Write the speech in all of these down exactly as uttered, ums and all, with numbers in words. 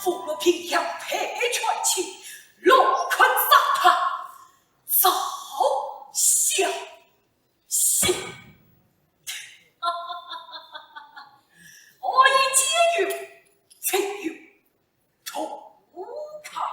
父母平阳配全亲，龙困三太，早消息。何以解忧，解忧 同康。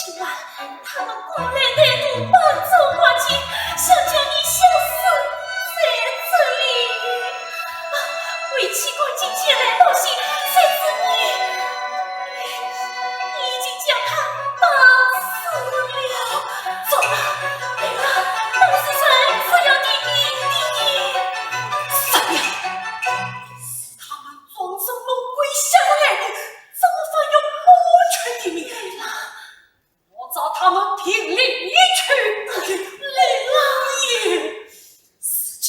今晚他们过来单独搬走花间，想将你吓死在这里。啊，为妻赶紧前来报信，谁知你，你已经将他打死了。走吧，来吧，当事人是要替你的。三娘，是他们装神弄鬼吓得来的，怎么还有保全的命令？ 我找他们评理去。雷老爷，如今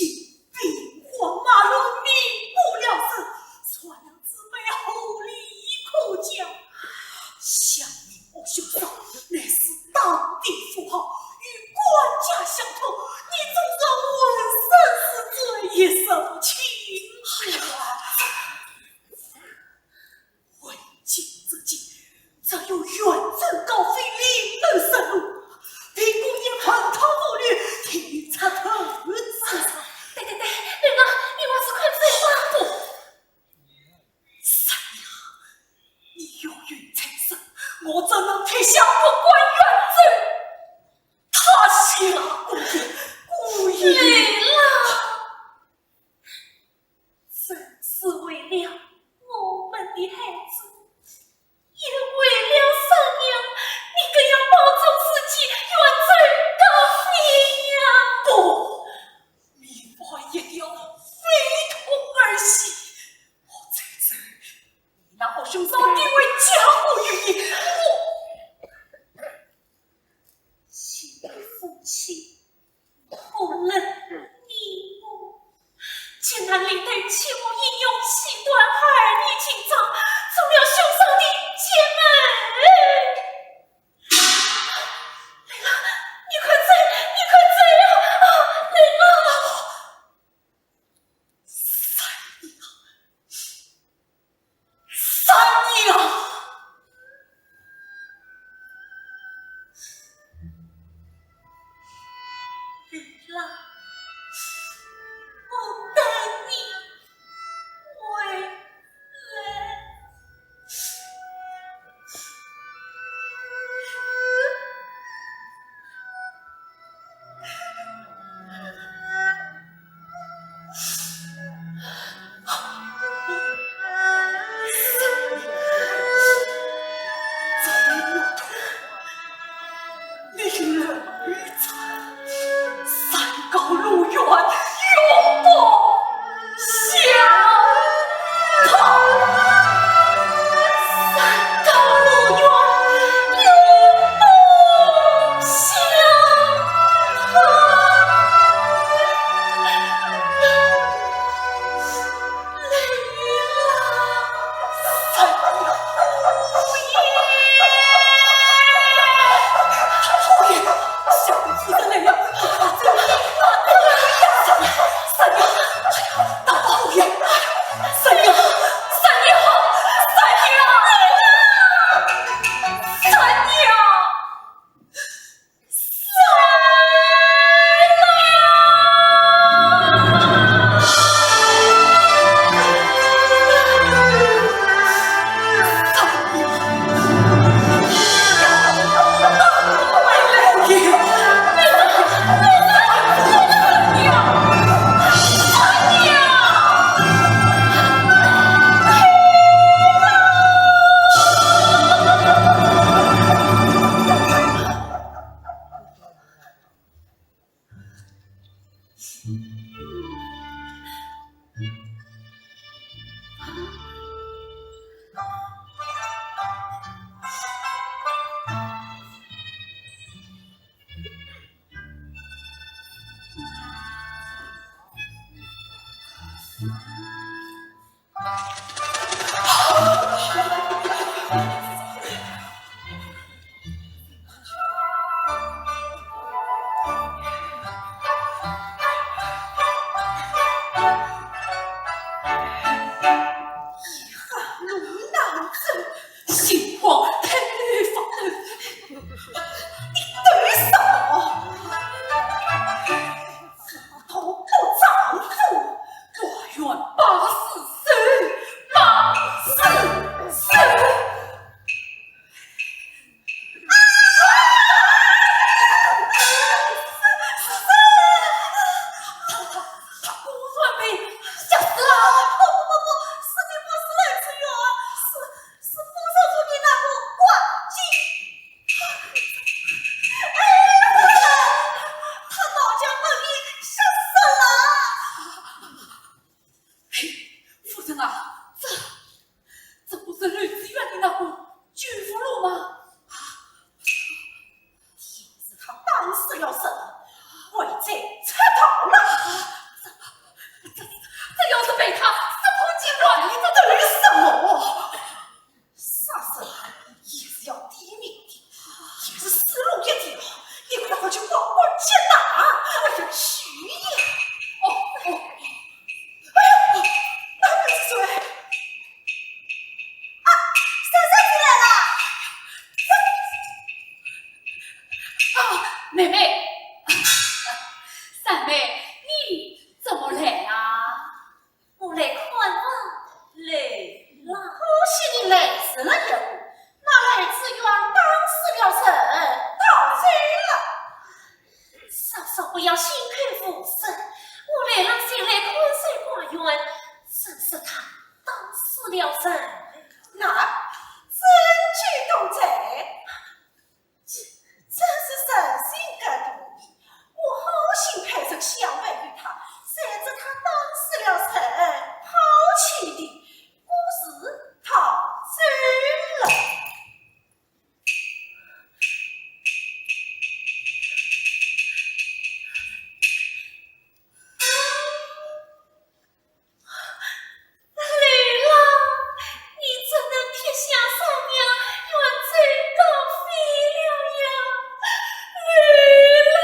兵荒马乱，民不聊生，传了姊妹何力可讲？想你和兄嫂乃是当地富豪，与官家相通，你总是问声是罪也说不清。哎呀， 为今之计，只有远征高飞，另谋生路。平公爷蟠桃园，天策透之。对对对，雷老，你还是快走吧。不，三娘，你有孕在身，我怎能撇下不管远征？他下官也故意。雷老， 真是为了我们的孩子，也为了三娘，你更要保重自己，远走高飞呀！不，民妇一定要非同儿戏。我在这，你那和兄嫂定为家和于你，我，请你夫妻 同人你我，竟然理得欺我英雄，气短孩儿，你情长，中了凶手的奸。雷老，你快走，你快走啊！啊，雷老。三娘， 三娘！雷老，我等你回来。 三高路远，永不 相同。三高路远，永不相同。雷老，三高路远。妹妹，三妹，你怎么来啦？我来看望你啦。恭喜你来迟了一步，那雷子远打死了人，逃走了。嫂嫂不要信口胡说，我来了就来看守花园，怎说他打死了人？那证据都在。 真是人心隔肚皮，我好心派人相会于他，谁知他打死了人，抛弃的，果是逃走了。 雷郎，你怎能撇下三娘远走高飞了呀？雷郎。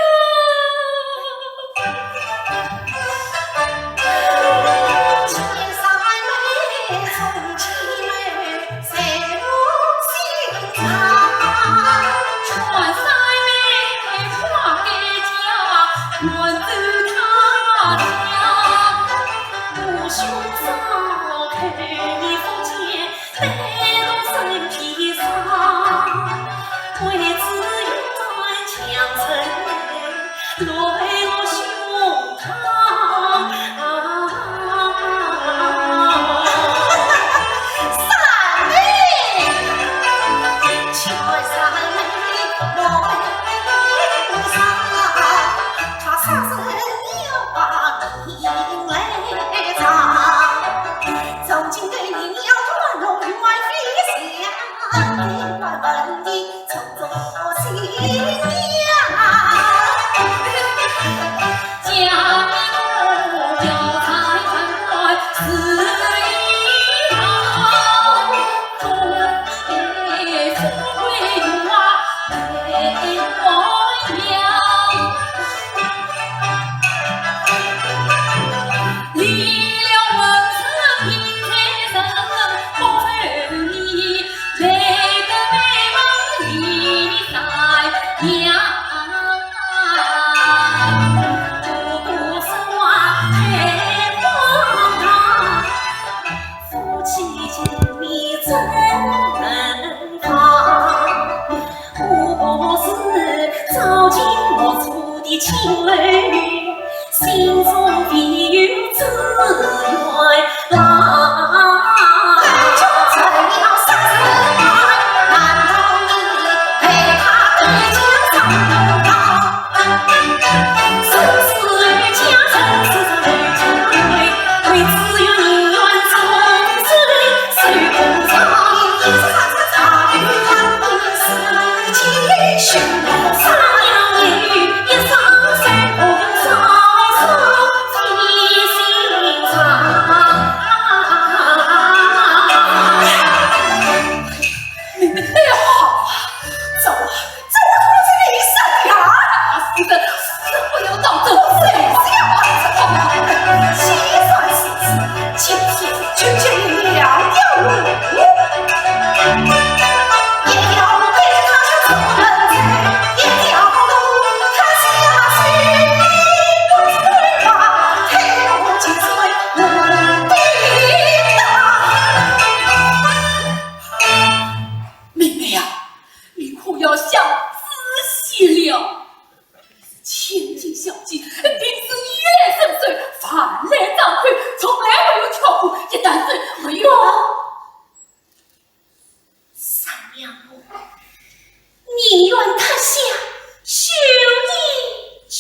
哎呀，好啊，走啊，走啊，走啊，走啊，走啊，死人，死人，不要当真，谁是要当真？好，既然如此，今天就给你两条路。一条路给他去出门去，一条路他下水不走吧，退路结束我的道。妹妹呀， 你可要想仔细了。你是千金小姐，平生衣来伸手，饭来张口，从来没有跳过一段手，没有。三娘我宁愿脱下绣衣去。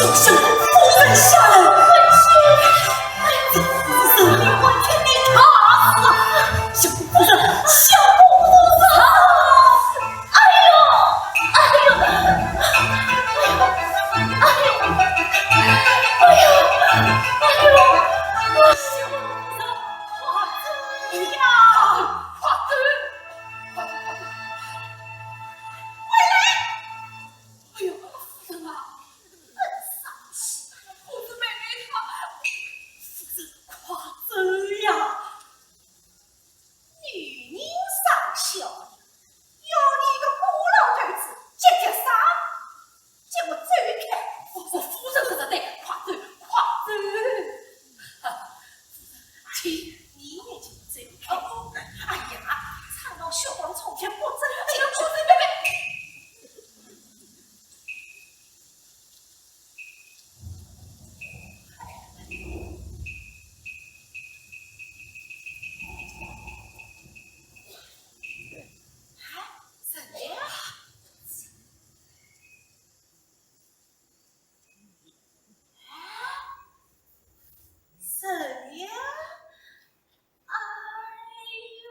相公夫人下来。哎呀，夫人，我替你打死啊！相公夫人，相公夫人。哎呦，哎呦，哎呦，哎呦，哎呦，哎呦，哎呦，相公夫人，快走呀！快走，快走，快走，快走！回来！ 哎呦，夫人啊，很伤心啊，我是妹妹她。夫人，快走呀！女人上孝，要你一个孤老头子急急啥？叫我走开。我说夫人说得对，快走，快走。 你也就走开。哦，哎呀，常老小王从前不争气，不争气。啊，怎么样？ 谁呀？哎呦！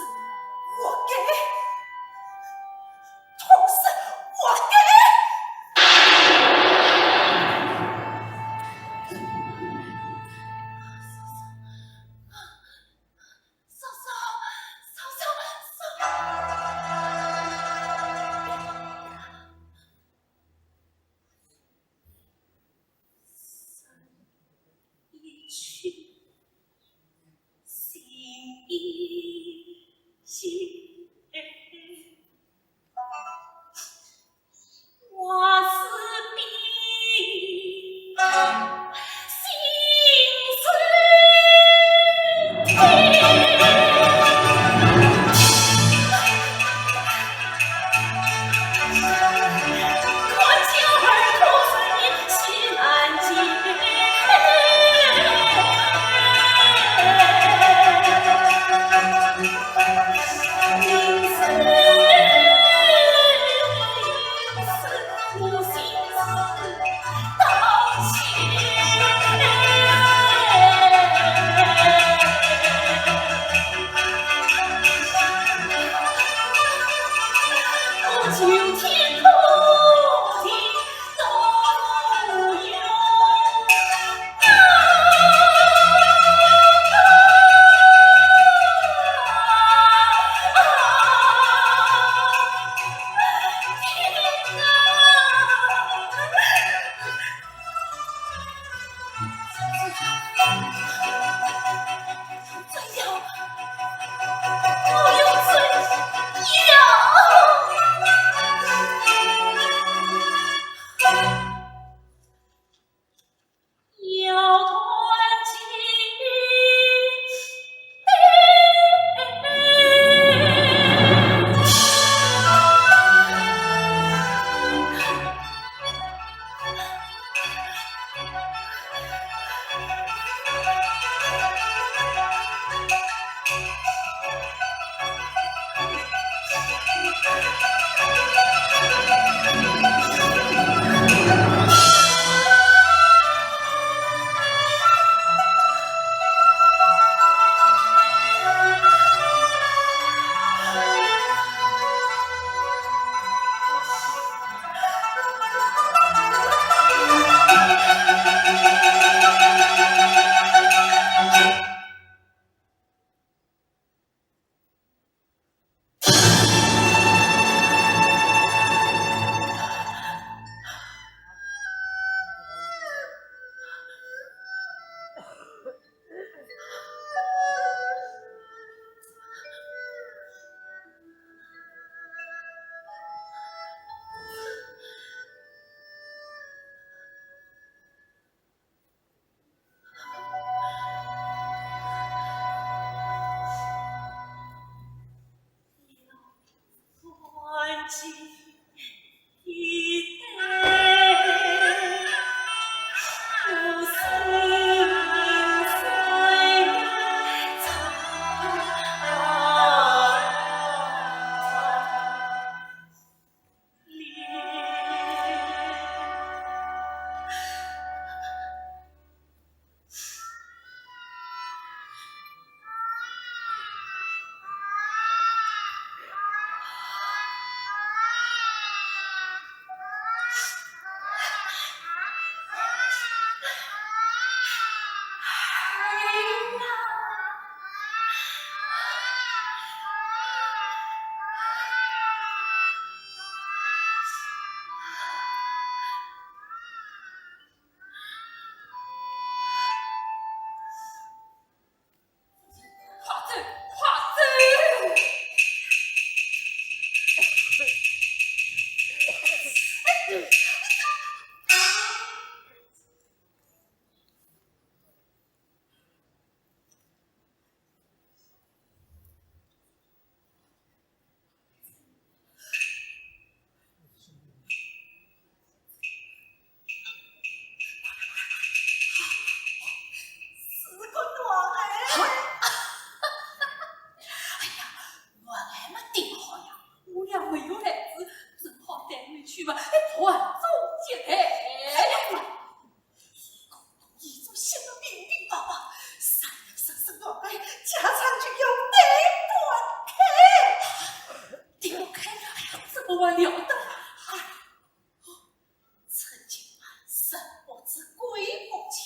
活该！痛死！活该！嫂嫂，嫂嫂，嫂嫂，嫂嫂。 一去心已静，花似冰，心似铁。我了得。哎，趁今晚生不知鬼不觉。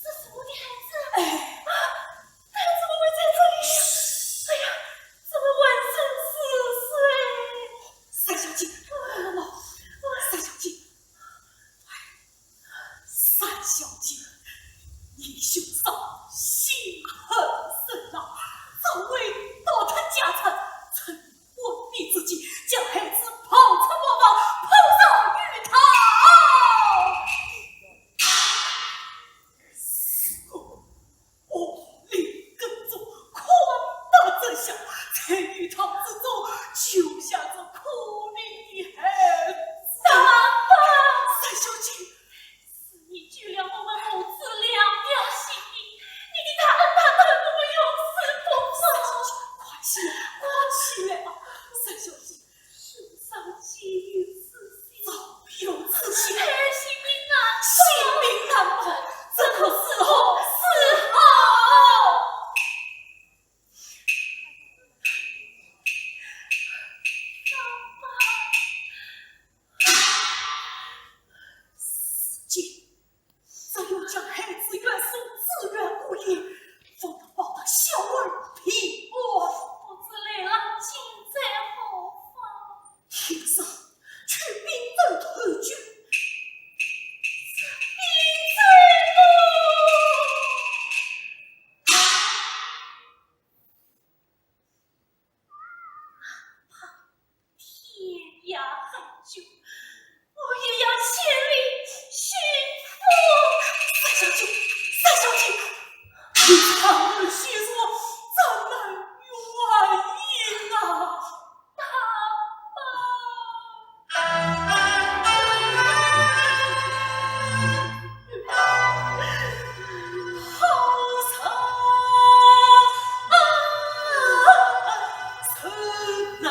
这是我的孩子。哎。啊，他怎么会在这里？哎呀，怎么浑身是水？三小姐，三小姐，哎，三小姐，你兄嫂心狠手辣，早为盗他家产，趁昏迷之际，将孩子抱出茅房，抛尸于他。 我另跟踪，看到这下，在鱼塘之中救下这可怜的孩子。三小姐，是你救了我们母子两条性命，你的大恩小姐，你这样的许诺，怎能圆满啊？爸爸。好伤啊，受难。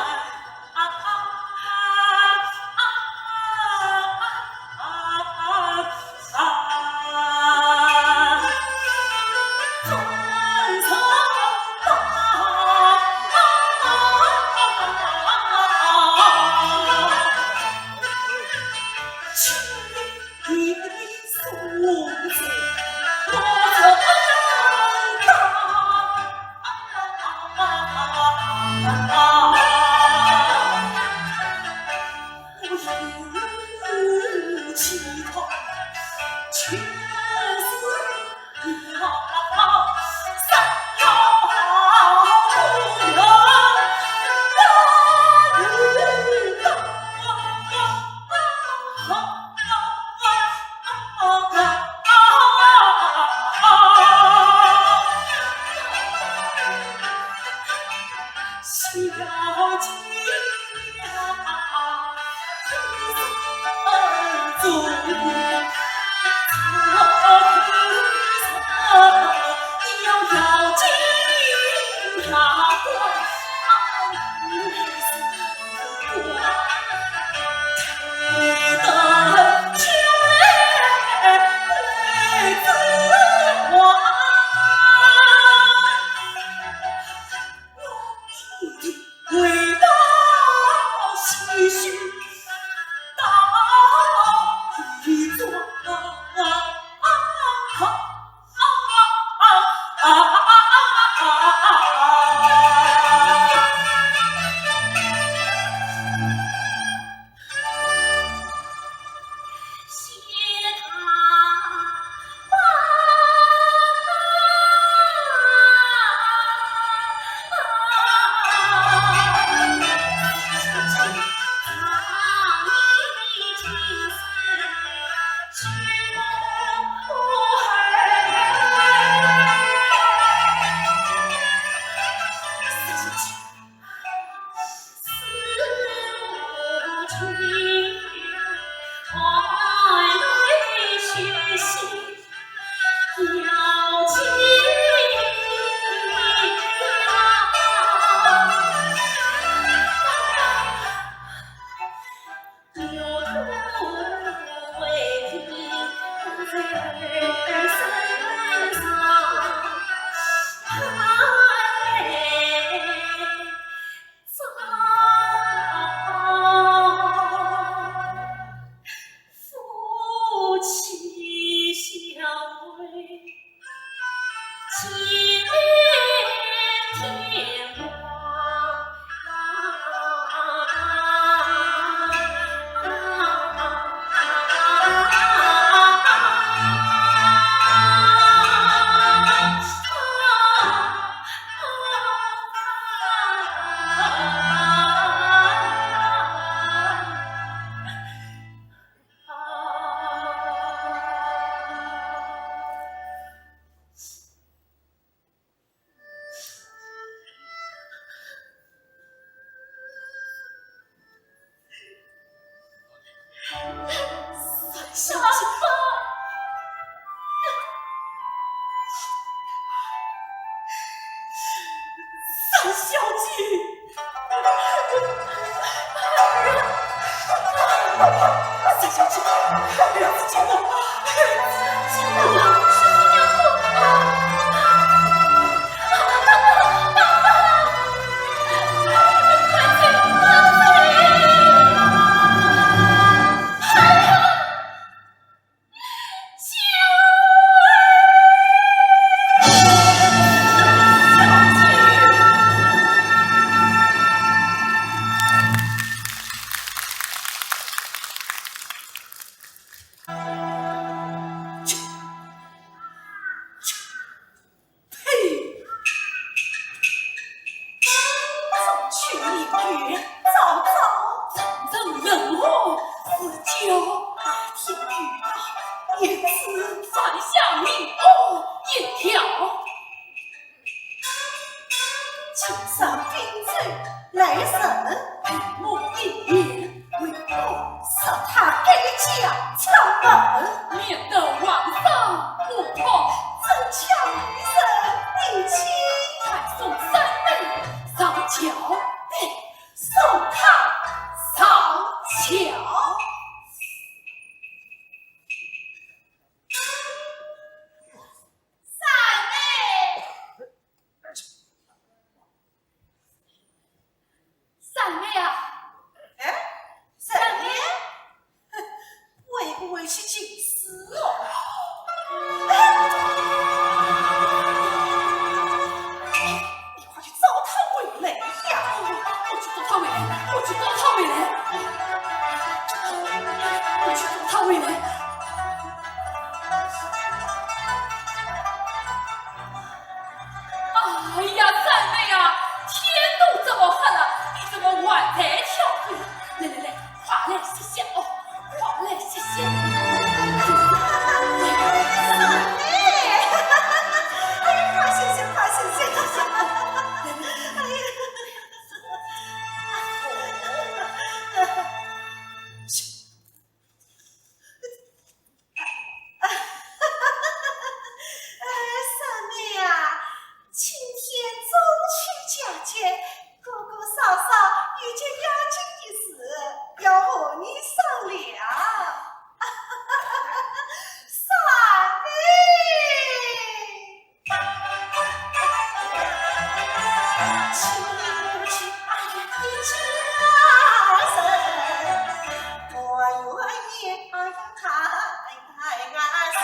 去寻死哦。哎，你快去找他回来呀！我去找他回来，我去找他回来，我去找他回来。哎呀，三妹啊，天都这么黑了，你怎么还在跳舞？来来来， 快来歇歇哦，快来歇歇。哎呀，快歇歇，快歇歇，快歇歇。哎呀。哎，三妹啊，今天中秋佳节，哥哥嫂嫂有件要紧的事要和你商量。三妹。 哎呀，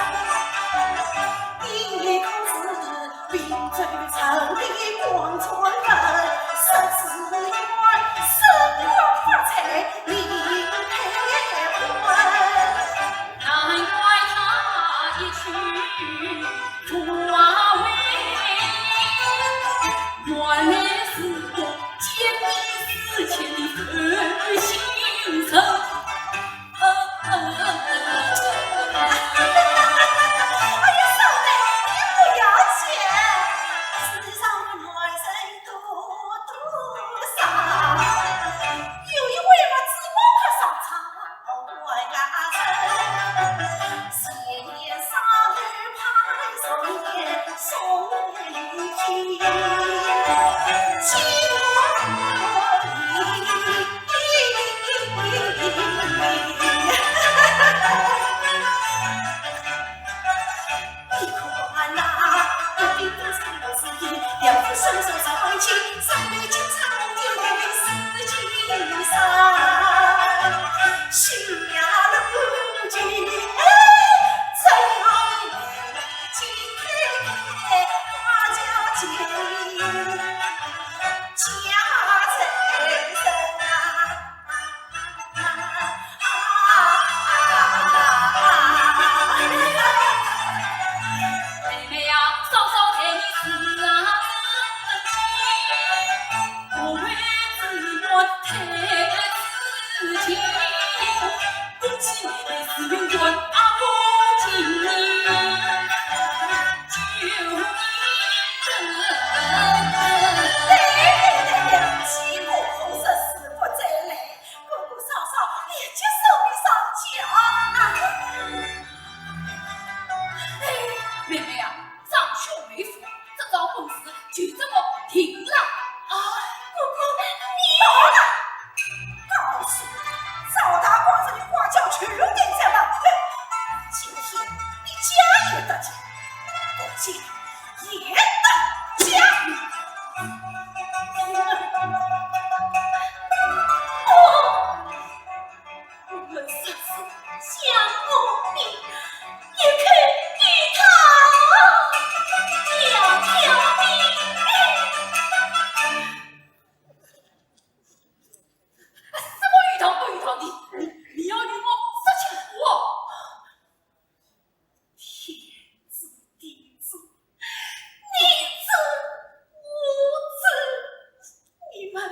嫂妹，你不要紧，世上的男人多多少，有一回嘛，只不过上场。 妹妹呀，嫂嫂待你是啊，我为子愿太子情，恭喜妹妹是永远啊不近。 对对对对，西湖口是死不再来，哥哥嫂嫂立即送你上轿。哎，妹妹啊，长兄为父，这桩婚事就这么定了。啊，哥哥，你……好了，告诉你，赵大官人的花轿全定在了。哼，今天你家也得见，我家 也得见。哦，我们说是想我命，也可以他两条命。什么有道不有道的？你，你要与我说清楚哦。 天子，地子，你子，我子，你们，你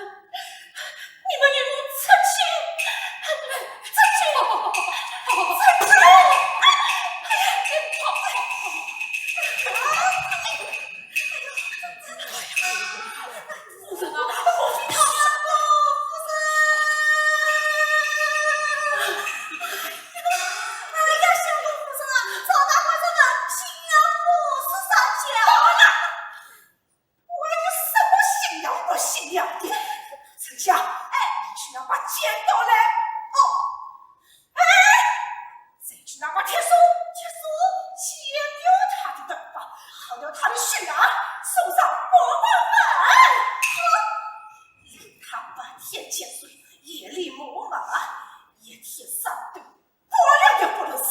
们与我出去，出去，出去！夫人啊，夫人啊！ 哎呀，相公夫人啊，赵大官人的新娘不是上轿了。我有什么新娘不新娘的？丞相，哎，你去拿把剪刀来。哦，哎，再去拿把铁梳，铁梳，剪掉她的头发，薅掉她的须发，送上博物馆。哼，让她白天潜水，夜里摸鱼，一天三顿， 半两也不能少。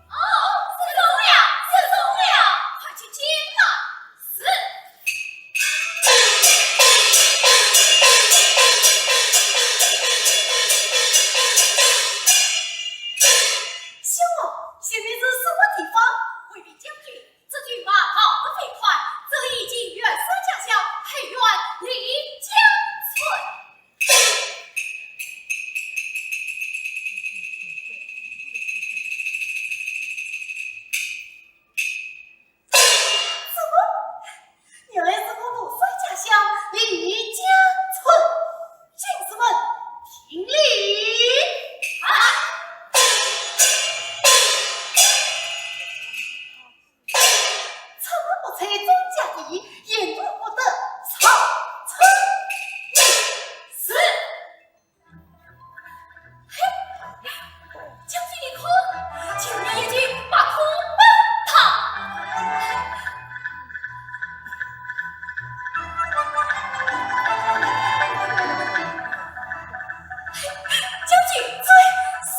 哦，是中了，是中了，快去见吧。是。兄王，现在是什么地方？回禀将军，这军马跑得飞快，这已经远涉家乡，很远临江村。 怎么？原来是我不涉家乡，临江村。将士们，听令！啊！出门不踩庄稼地，沿途不得超车。是。 嘿，将军你看，前面一群马拖宝塔。嘿，将军追，是。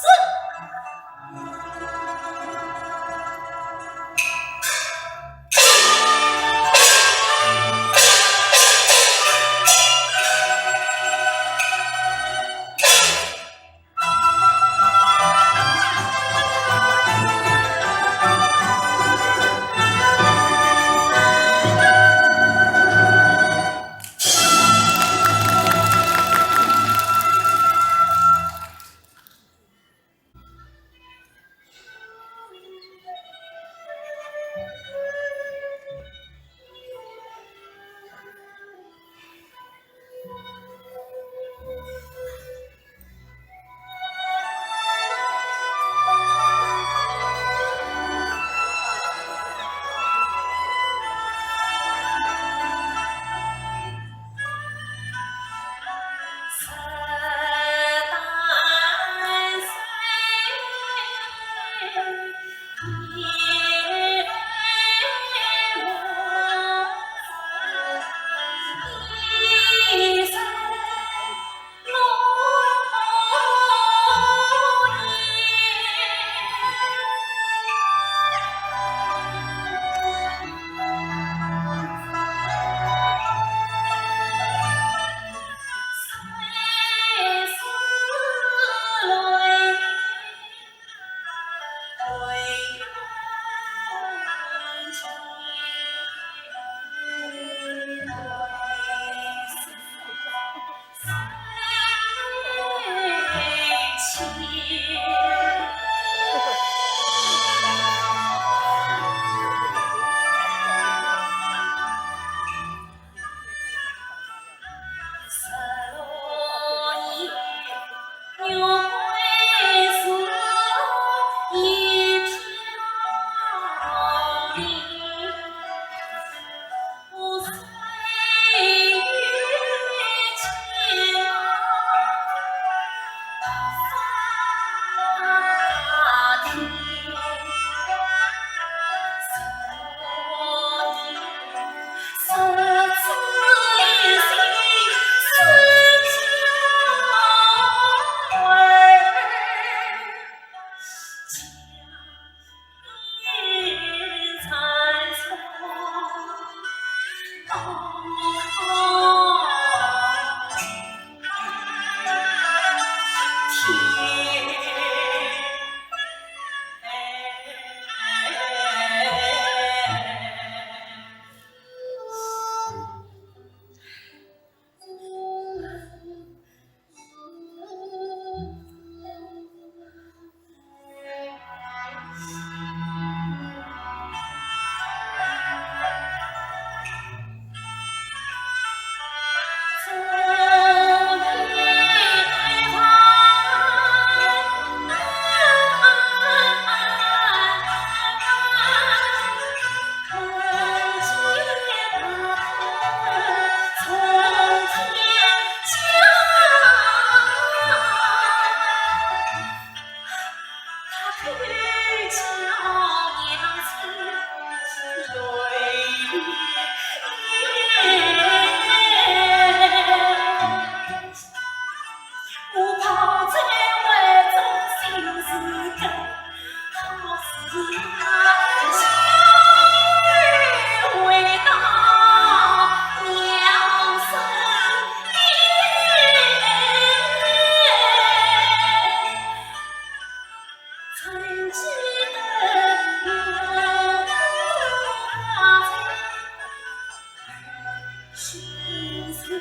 原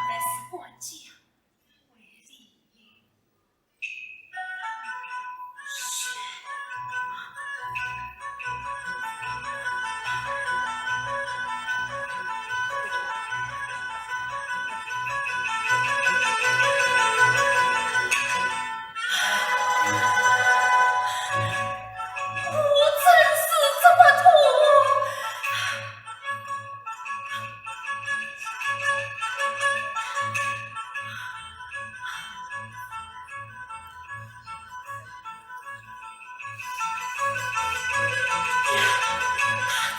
来是管家。 我真是这么痛。呀，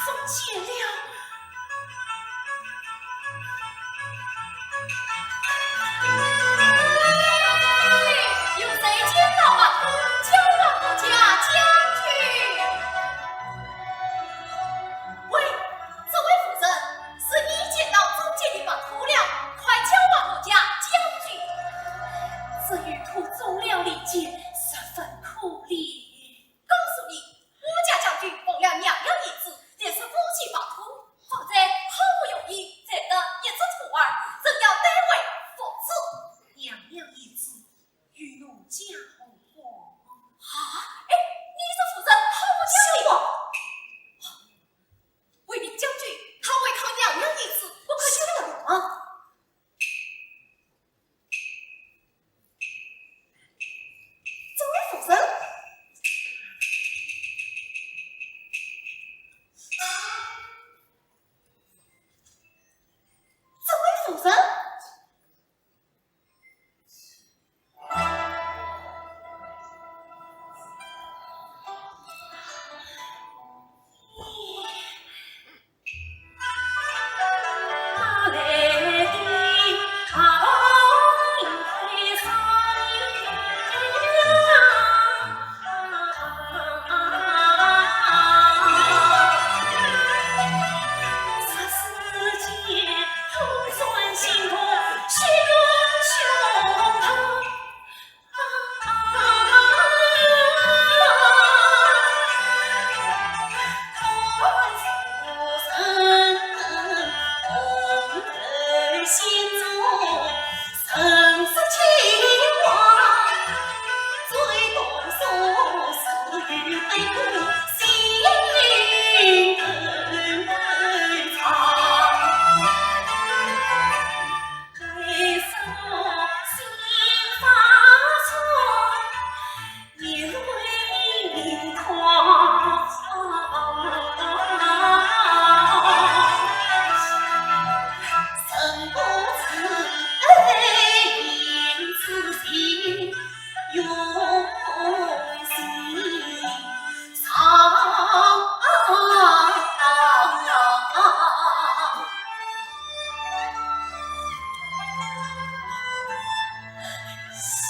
中箭了！ 有谁捡到白兔，交还我家将军。喂，这位夫人，是你捡到中箭的白兔了，快交还我家将军。这玉兔中了利箭，十分可怜。 告诉你，我家将军奉了娘娘懿旨，练成武技白兔，方才好不容易摘得一只兔儿，正要带回府子。娘娘懿旨，与奴家何干？啊，哎，你这妇人好不讲理！卫兵将军，他违抗娘娘懿旨，不可。休得鲁莽！ 这位夫人，这位夫人。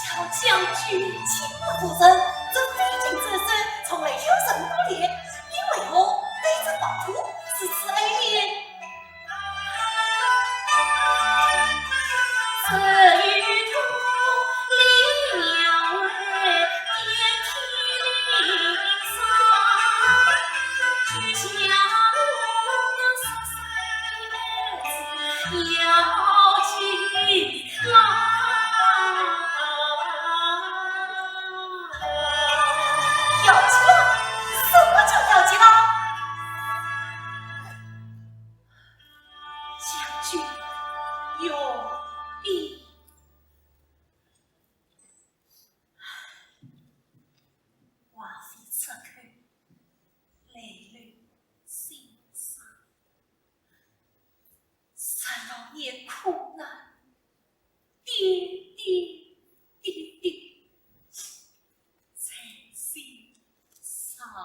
小将军，请问夫人，这飞禽走兽从来有人捕猎，你为何对这白兔如此爱恋？你。”王妃出口，泪流满面。 十六年苦难，点点滴滴，在心上啊。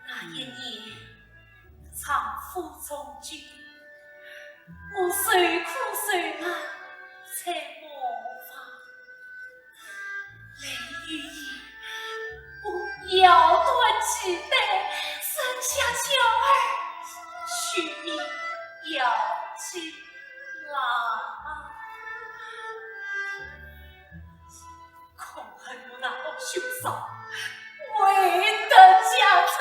那一年，丈夫中举， 我受苦受难在磨坊，泪与盐，我咬断脐带，生下娇儿，取名姚金郎。 可恨我那个凶手，未得家产，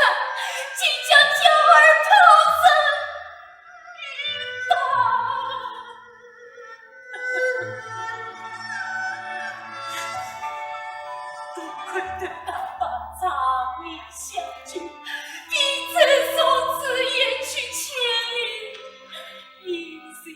竟将娇儿抛身一搏。多亏得大伯仗义相救，并且送子远去千里，一行 一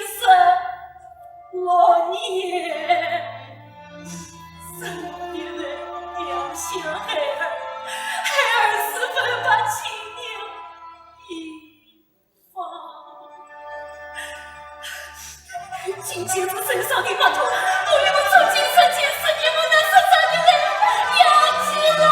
十六年，十六年来，两相害儿，孩儿是否把亲娘遗忘？今天是受伤的法度，我与我从今生前思念我那失散的孩儿，姚金郎。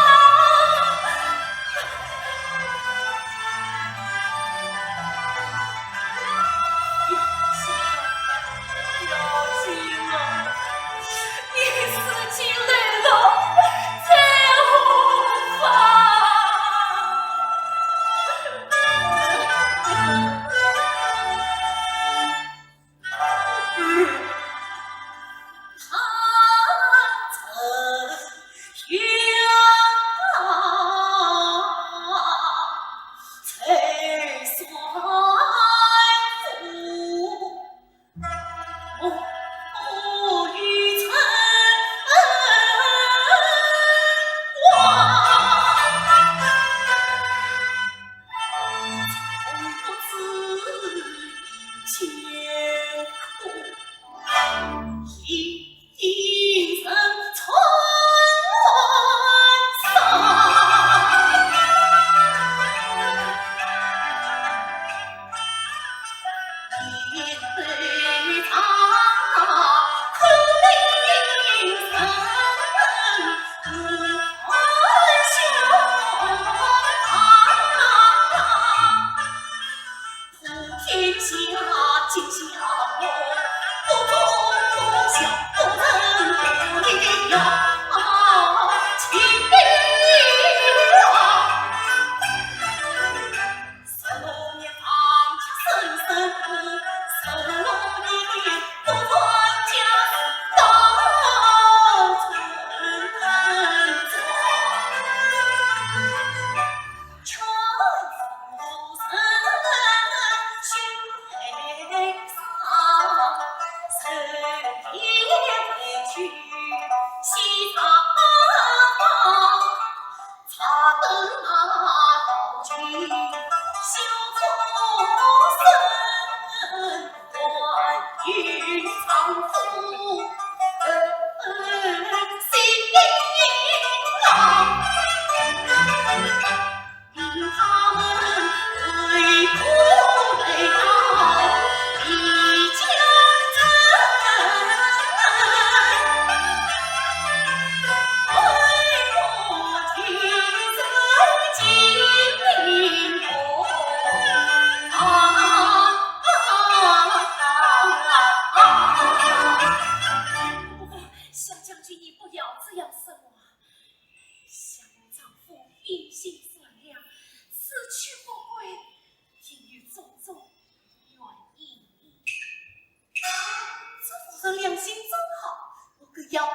良心真好，我更要帮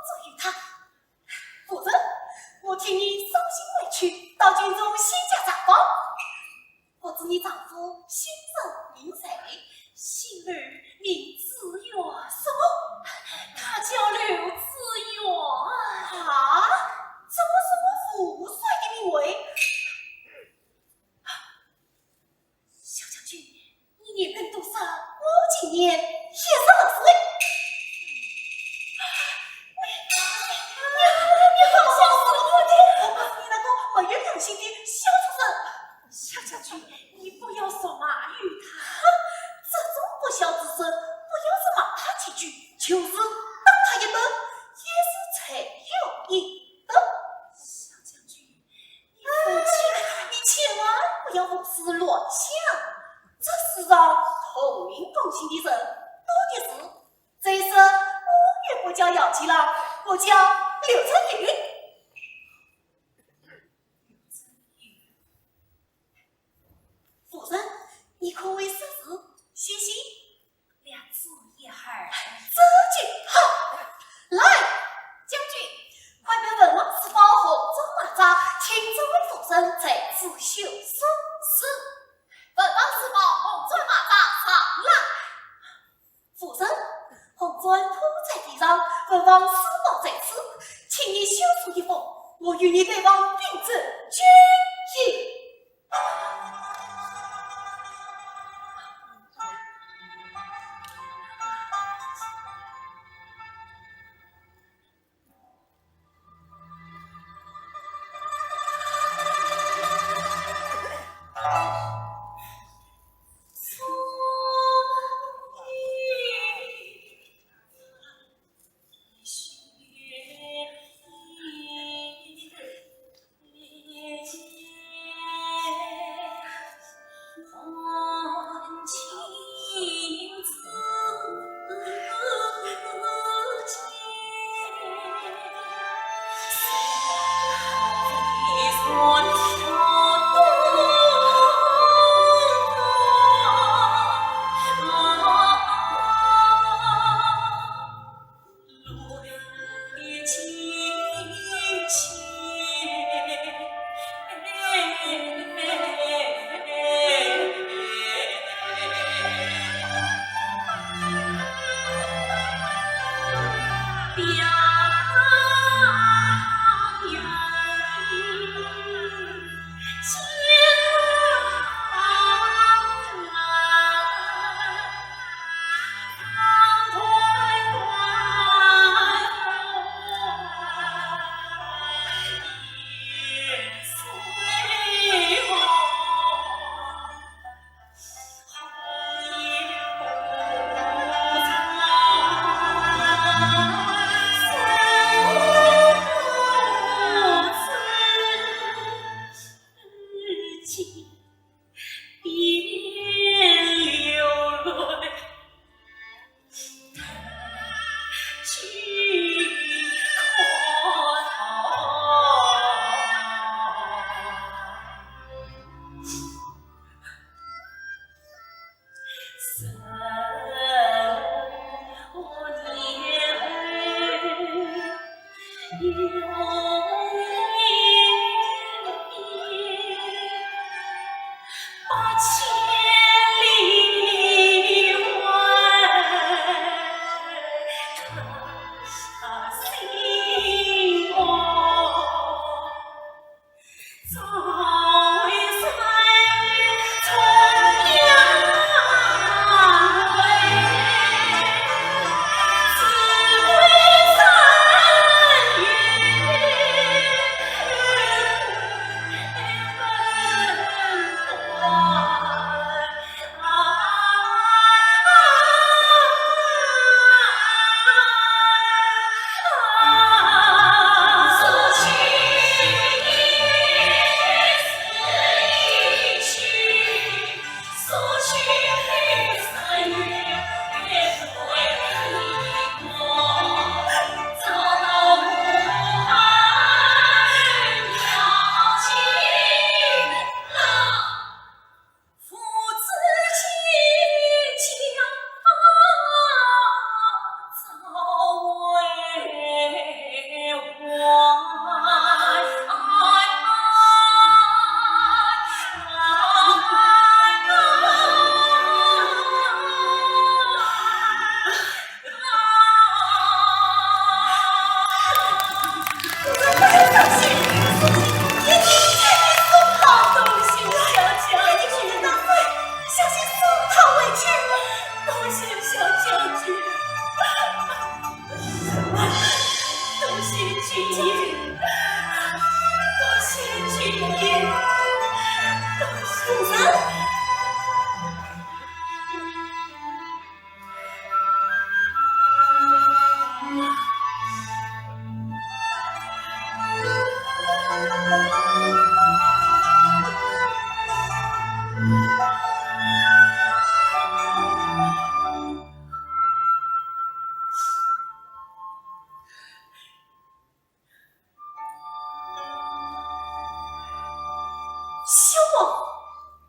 助于他。夫人，我替你捎信回去，到京中先加查访。不知你丈夫姓甚名谁？姓刘名子远。什么？他叫刘子远。啊？怎么是我父帅的名讳？ 小将军，你年庚多少？我今年也是二十岁。你，你好笑死了！我不是你那个没有良心的小畜生。小将军，你不要辱骂于他。这种不孝之人，不要是骂他几句，就是打他一顿，也是罪有应得。小将军， 你千万不要胡思乱想，这世上同名同姓的人多的是。再说，我也不叫姚七郎，我叫刘春雨。夫人，你可会识字？写信。 两字一横。这就好。来，将军，快把文房四宝、红砖马扎，请这位夫人在此修书。是。文房四宝、红砖马扎上来。夫人，红砖铺在地上，文房四宝在此，请你修书一封，我与你对方订正军印。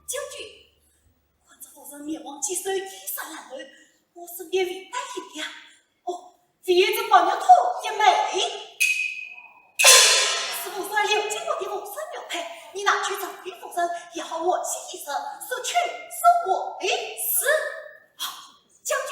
将军，看这夫人面黄肌瘦，衣衫褴褛，我身边唯单一人。哦，唯有这白玉兔一枚。是夫人留给我的护身玉佩，你拿去赠与夫人，也好换些衣裳，说去说回。是。啊，将军。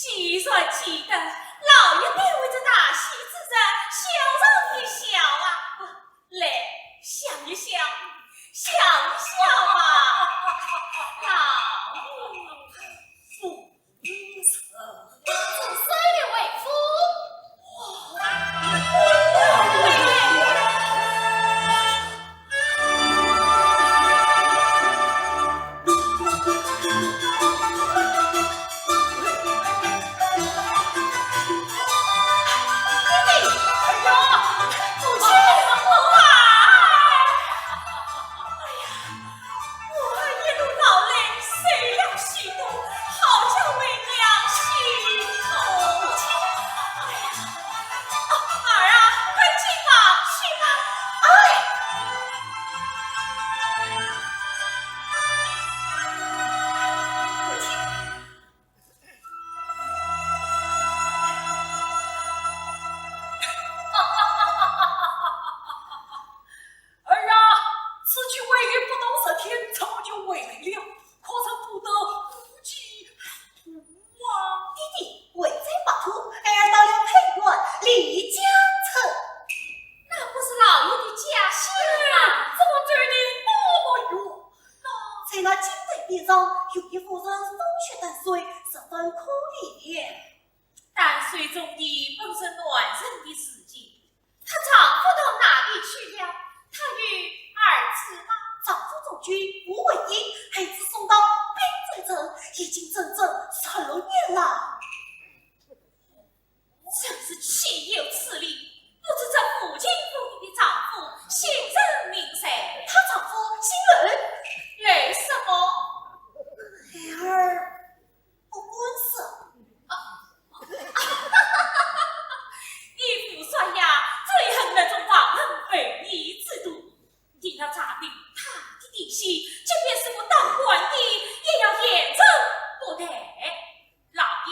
既然记得，老爷对我这大喜之日笑上一笑啊，来，笑一笑，笑一笑啊，老爷。夫人。 子孙的为夫。哎呀，母亲，啊！哎呀， 我一路劳累，受了许多，好叫为娘心痛。哎呀，啊，儿啊，快进房去吧。哎。母亲。 儿啊，此去未免不到十天，怎么就回来了？可曾补得五谷啊？爹爹，回转白兔，儿到了太原，离家出。那不是老爷的家乡吗？怎么走得那么远呢？在那金殿边上，有一妇人风雪淡碎，十分可怜。 淡水中的本是男人的世界，她丈夫到哪里去了？她有儿子吗？丈夫中举，无婚姻，孩子送到滨州城，已经整整十六年了。真是岂有此理！不知这府金府里的丈夫姓甚名谁？她丈夫姓刘。刘什么？刘二 不敢说。啊，你胡说呀！最恨那种忘恩负义之徒。你要查明他的底细，即便是我当官的，也要严惩不贷。老爷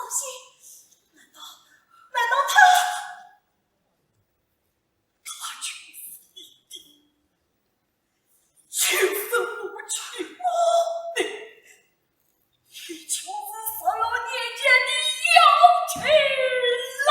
心？难道，难道他，他就是你的亲生母亲吗？你，你就是十六年前的妖精啦！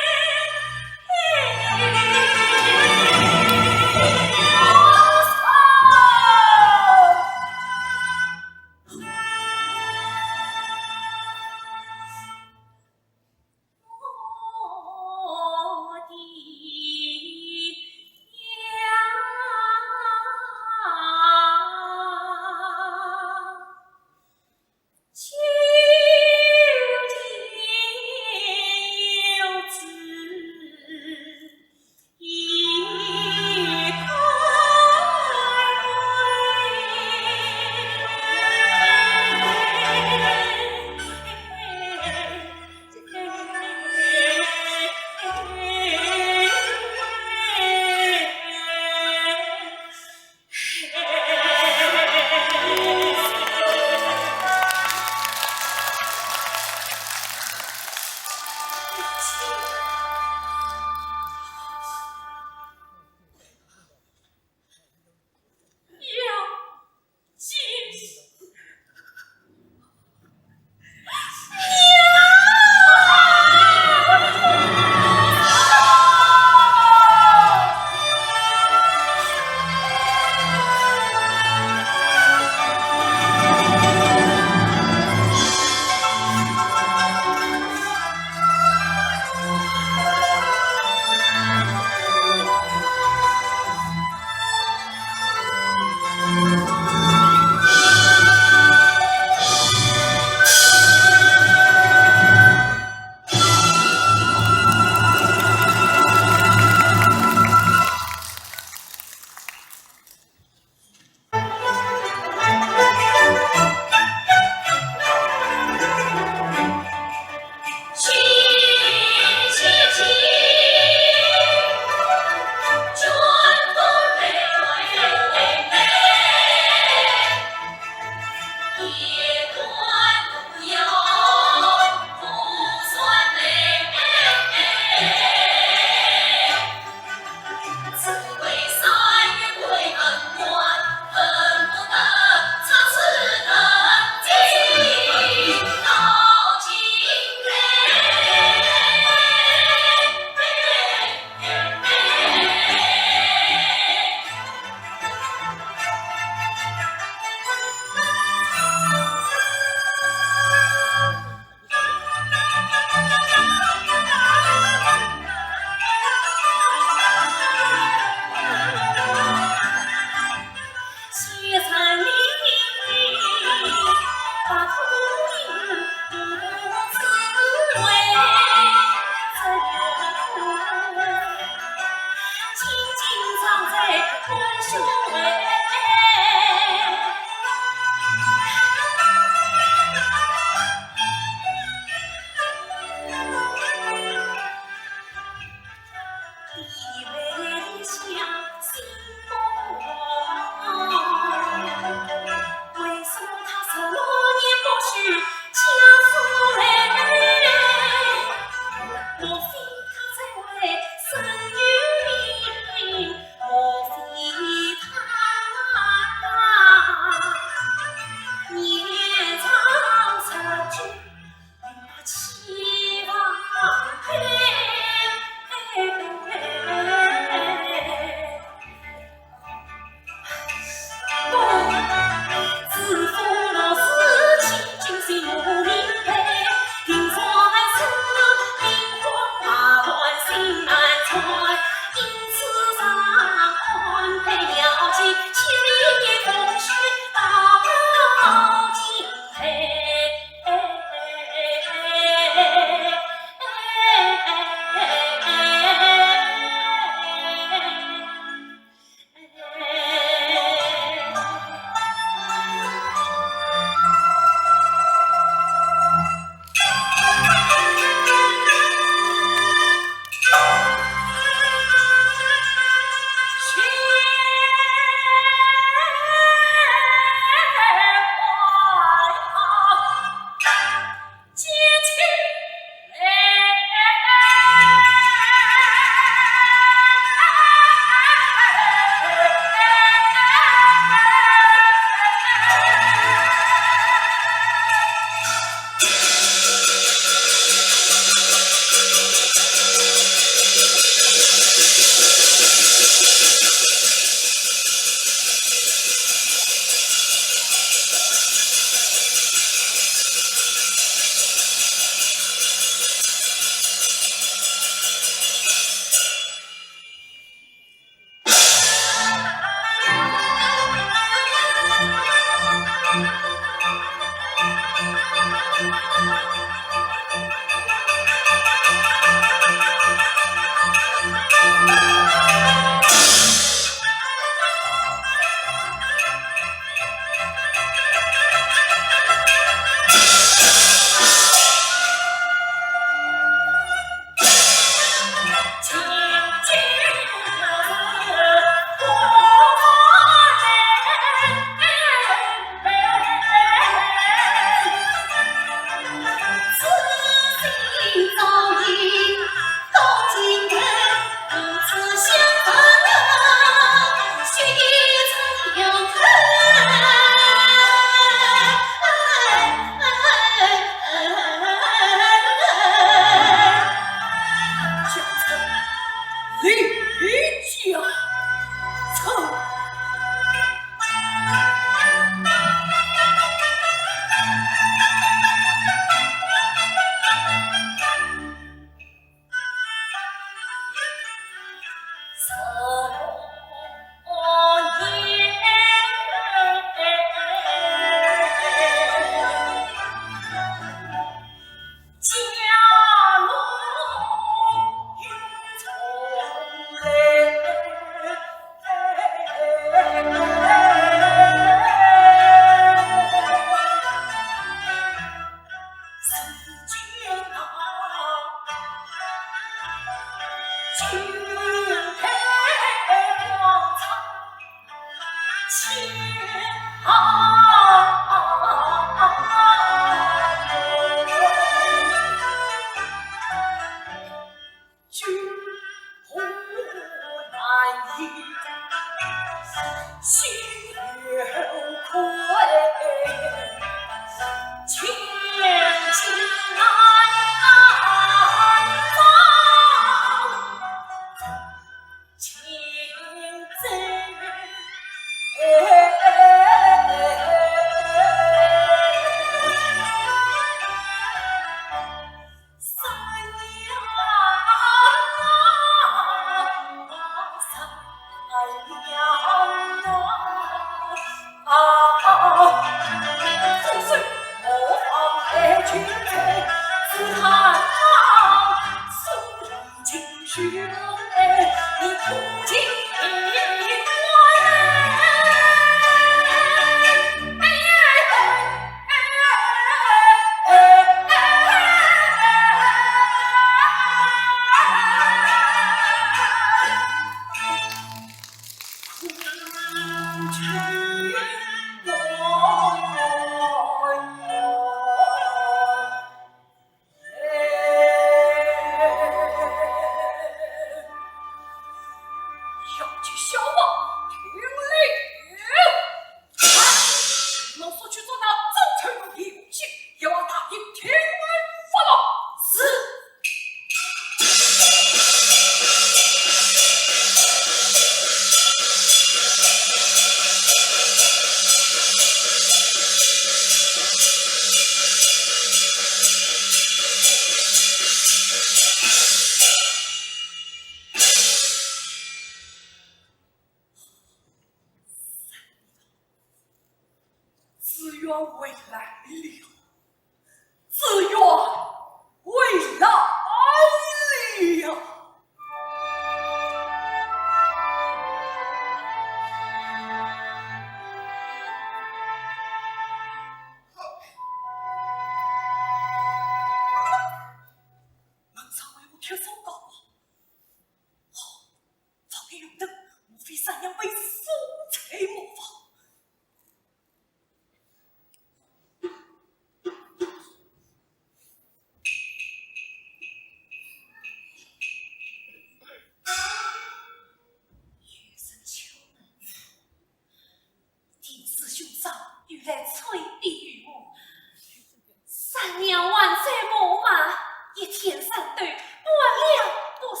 一天三顿，半两不少。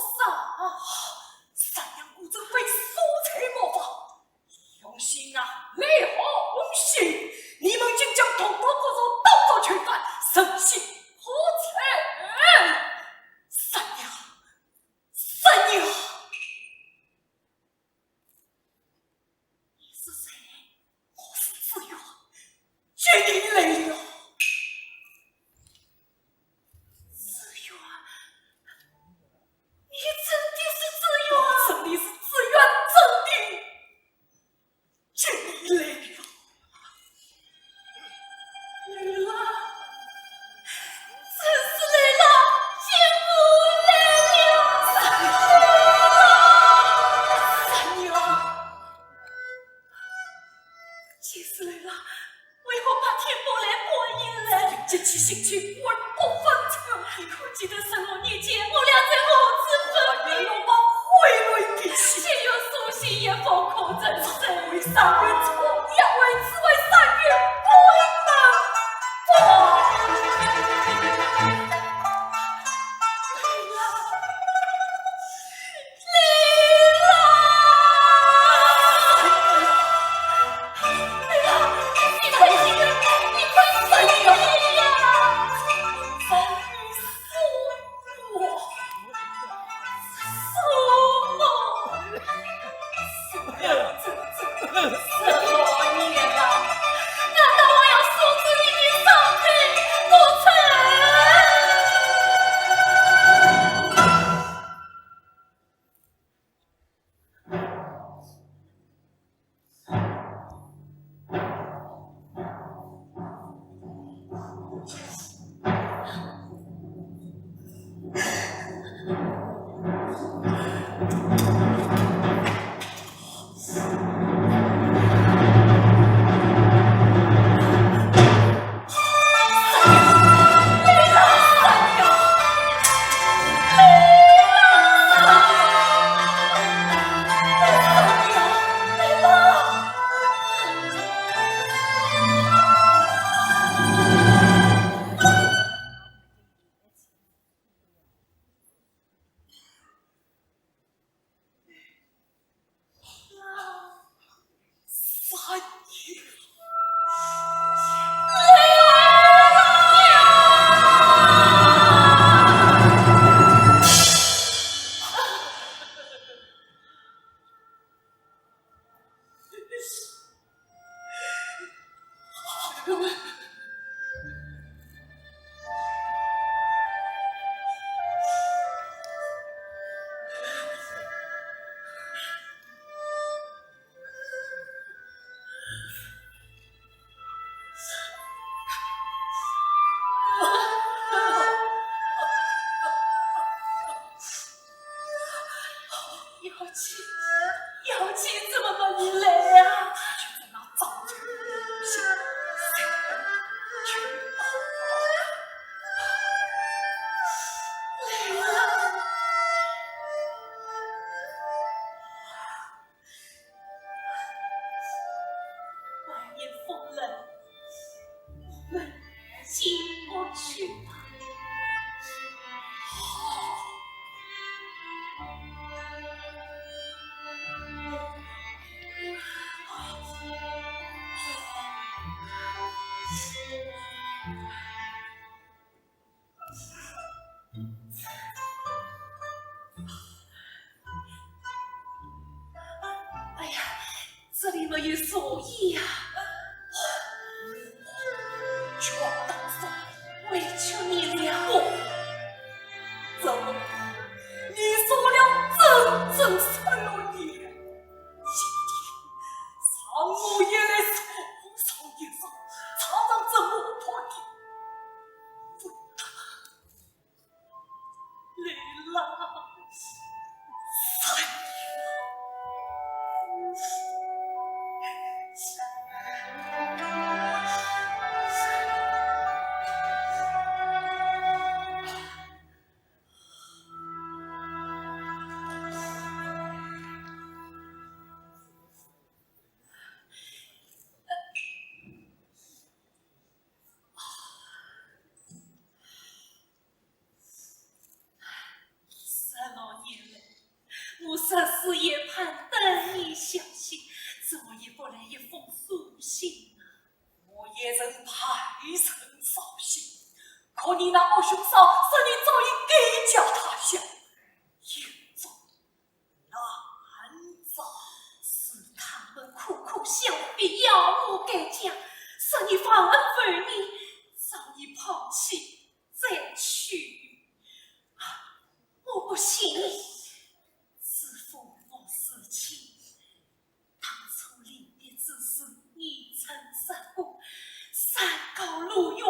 三娘果真会说才模仿，良心啊，来好心，你们竟将同胞骨肉当作囚犯，人心何在？三娘，三娘！ 你是谁？我是紫苑，救你来了。紫苑，你真的是紫苑？我真的是紫苑，真的，救你来了。 来了，真是来了，见我来了，来了，三娘。既是来了，为何白天不来半夜来？急起心情，魂不分寸。你可记得十六年前，我俩在何处分别？我把回来的信。既有书信，也不可承受。为三月重阳，为此为三月不能忘。 要气，要气，怎么把你来啊？来了。 外面风冷，我们进屋去吧。哎呀，这里没有树叶呀。全当是我委屈你了。不，怎么，你说了整整十六年，今天让我也来说上一声，尝尝这木头的味道。 来了，三娘。说你早已改嫁他乡，应做难找。是他们苦苦相逼，要我改嫁，说你忘恩负义，早已抛弃再娶。啊，我不信。 自父母双亲，当初临别之时，你曾说过，山高路远，永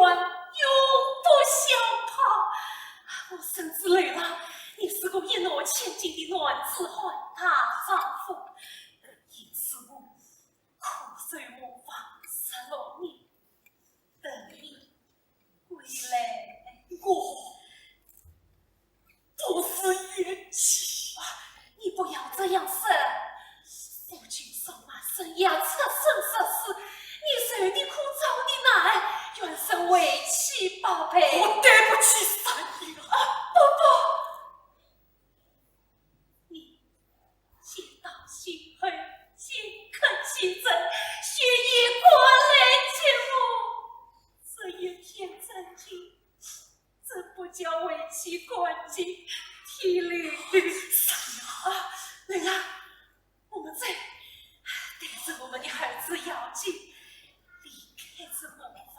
不相逢。我深知刘郎，你是个一诺千金的男子汉大丈夫，因此我苦守磨坊十六年，等你 归来。我不是冤妻。啊，你不要这样说。夫君双马生涯，出生入死，你受的苦，遭的难，愿说为妻百倍。我对不起三爷啊。啊，不，不。 你先道谢恩，先恳其罪，先以官来接我。这一片真情，怎不叫为妻感激涕零？三爷啊，来啦，我们走，带着我们的儿子姚景，离开这磨坊，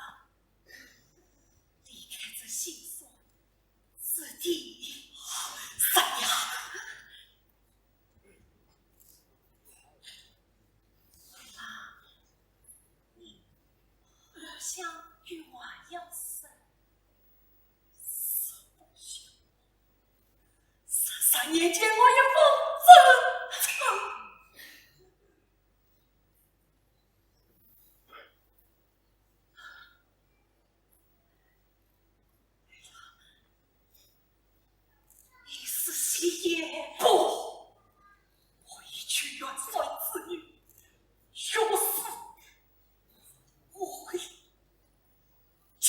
离开这心酸 之地。三爷，你不想与我有事？三爷见我也不争。你是戏言。不，我一去元帅之女，有死无悔。去。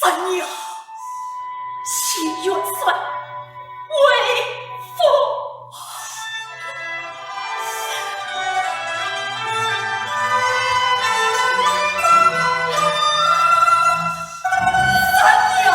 三娘，请元帅回府。三娘。